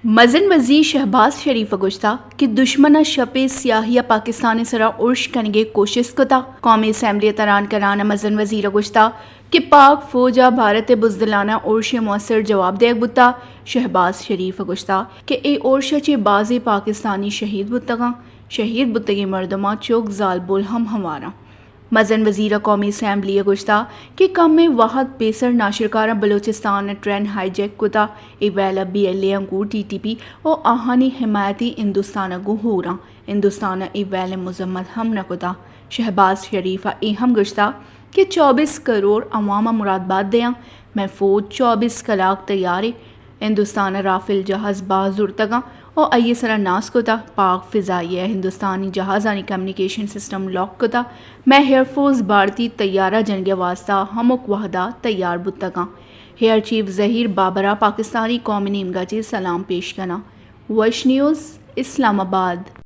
مزن وزیر شہباز شریف ء گوشتا کہ دشمن ء شپ ء سیاہی ء پاکستان ء سرا ارش کنگ ء کوشست کتا۔ قومی اسمبلی ء تران کنان ء مزن وزیر ء گوشتا کہ پاک فوج ء بھارت ء بزدلانہ ارش ء مؤثر جواب دیگ بوتا۔ شہباز شریف ء گوشتا کہ اے ارش ء چہ بازیں پاکستانی شہید بوتگاں، شہید بوتگیں مردماں چک زالبول ہم ہوار آں۔ مزن وزیر ء قومی اسمبلی ء گوشتا کہ کمیں وہد پیسر ناشرکاراں بلوچستان ء ٹرین ہائی جیک کتا، اے ویل ء بی ایل اے انگو ٹی ٹی پی و آہانی حمایتی ہندوستان ء گوں ہوراں، ہندوستان ء اے ویل ء مذمت ہم نہ کتا۔ شہباز شریف ء اے ہم گوشتا کہ چوبیس کروڑ عوام ء مراد بات دیاں، مئے فوج چوبیس کلاک تیارے، ہندوستان ء رافیل جہاز باز زرتگاں و آئی ء سرا ناز کتگ۔ پاک فضائیہ ء ہندوستانی جہازانی کمیونیکیشن سسٹم لاک کتگ۔ مئے ایئر فورس بھارتی طیارہ جنگ ء واستہ ہمک وہدا تیار بوتگاں۔ ایئر چیف ظہیر بابر ء پاکستانی قوم ء نیمگا چہ سلام پیش کناں۔ وش نیوز، اسلام آباد۔